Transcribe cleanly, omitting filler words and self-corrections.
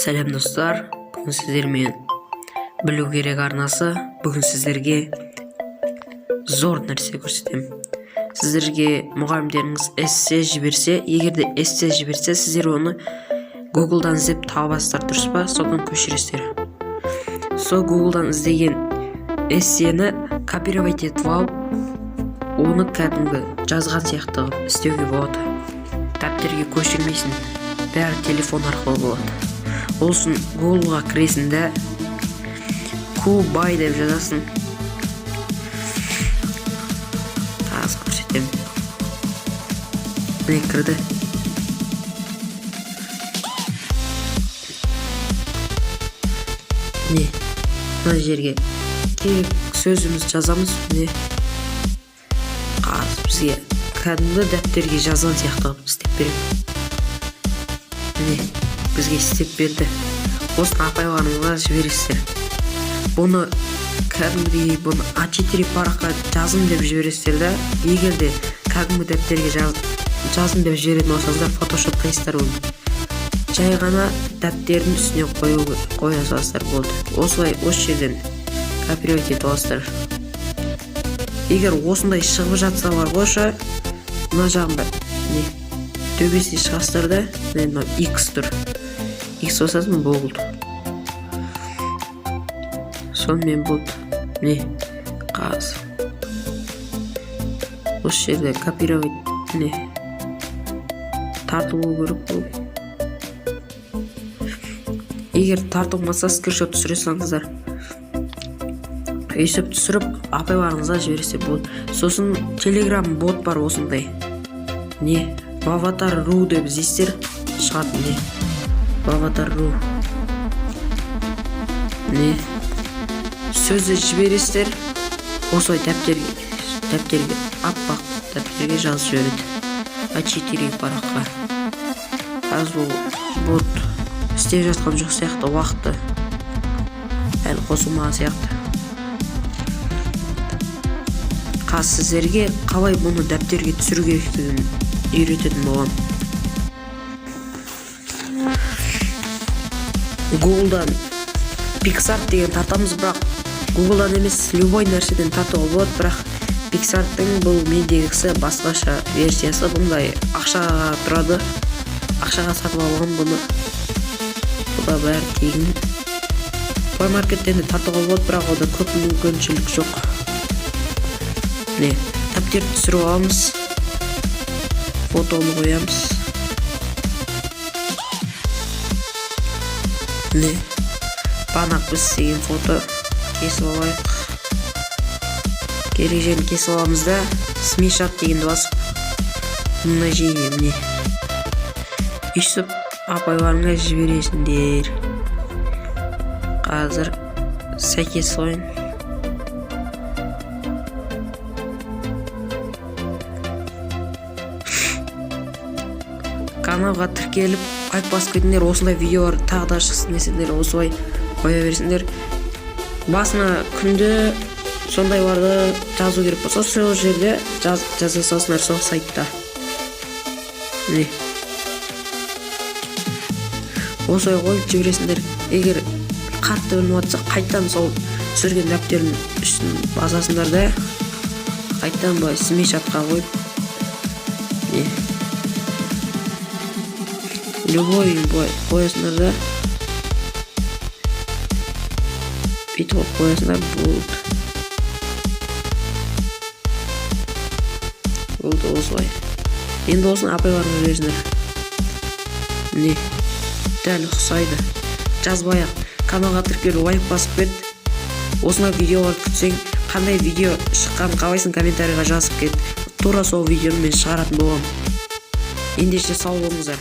Сәлем, достар! Бүгін сіздермен Білу керек арнасы. Бүгін сіздерге зор нәрсе көрсетемін. Сіздерге мұғалімдеріңіз эссе жіберсе, егер де эссе жіберсе, сіздер оны Гуглдан іздеп табасыздар, дұрыс па? Содан көшіресіздер. Сол Гуглдан іздеген эссені копировать етіп алып, оны кәдімгі жазған сияқты қылып істеуге болады. Дәптерге көшірмейсің, бәрі телефон арқылы болады. Ол үшін Гуглға кіресің да, Кубай деп жазасың. Қазір көрсетемін. Міне, кірді. Міне, мына жерге керек сөзімізді жазамыз. Міне, қазір бізге кәдімгі дәптерге жазған сияқты қылып істеп береді. Міне, бізге істеп берді. Осыны апайларыңызға жібересіздер. Бұны кәдімгідей, бұны А4 параққа жазын деп жібересіздер да. Егер де кәдімгі дәптерге жазын деп жіберетін болсаңыздар, фотошоптайсыздар. Оны жай ғана дәптердің үстіне қоя саласыздар, болды. Осылай осы жерден копировать етіп аласыздар. Егер осындай шығып жатса, бар ғой, ше, мына жағында не, төбесіне шығасыздар да, міне, мынау X тұр, X басасың, болды. Сонымен болды. Міне, қазір осы жерде копировать, міне, тартылу керек бұл. Егер тартылмаса, скриншот түсіре салыңыздар. Өйстіп түсіріп, апайларыңызға жіберсе болады. Сосын Телеграм бот бар осындай, не, Аватар ру деп іздейсіздер, шығады. Міне, Аватар ру. Не, сөзді жібересіздер, осылай дәптерге, аппақ дәптерге жазып жібереді, А4 параққа. Қазір ол бот істеп жатқан жоқ сияқты, уақыты әлі қосылмаған сияқты. Қазір сіздерге қалай бұны дәптерге түсіру керектігін үйрететін боламын. Гуглдан PicsArt деген тартамыз, бірақ Гуглдан емес, любой нәрседен тартуға болады. Бірақ PicsArттың бұл мендегісі басқаша версиясы, бұндай ақшаға тұрады, ақшаға сатып алған бұны. Бұда бәрі тегін. Play Маркеттен де тартуға болады, бірақ онда көп мүмкіншілік жоқ. Міне, дәптерді түсіріп аламыз, фотоны қоямыз. Міне, бағанағы біз істеген фото. Кесіп алайық, керек жерін кесіп аламыз да, смешать дегенді басып, умножение. Міне, өйстіп апайларыңа жібересіңдер. Қазір сәйкес қояйын. Каналға тіркеліп, лайк басып кетіңдер. Осындай видеолар тағы да шықсын десеңдер, осылай қоя берсеңдер. Басына күнде сондайларды жазу керек болса, сол жерде жаза саласыңдар, сол сайтта. Міне, осылай қойып жібересіңдер. Егер қатты білмей жатса, қайтадан сол түсірген дәптердің үстін басасыңдар да, қайтадан былай смешатқа қойып, не, любой былай қоясыңдар да, бүйтіп қойып қоясыңдар, болды. Болды, осылай. Енді осыны апайларыңа жібересіңдер. Міне, дәл ұқсайды жазбай ақ. Каналға тіркеліп, лайк басып кет. Осындай видеоларды күтсең, қандай видео шыққанын қалайсың, комментарийға жазып кет. Тура сол видеоны мен шығаратын боламын. Ендеше, сау болыңыздар.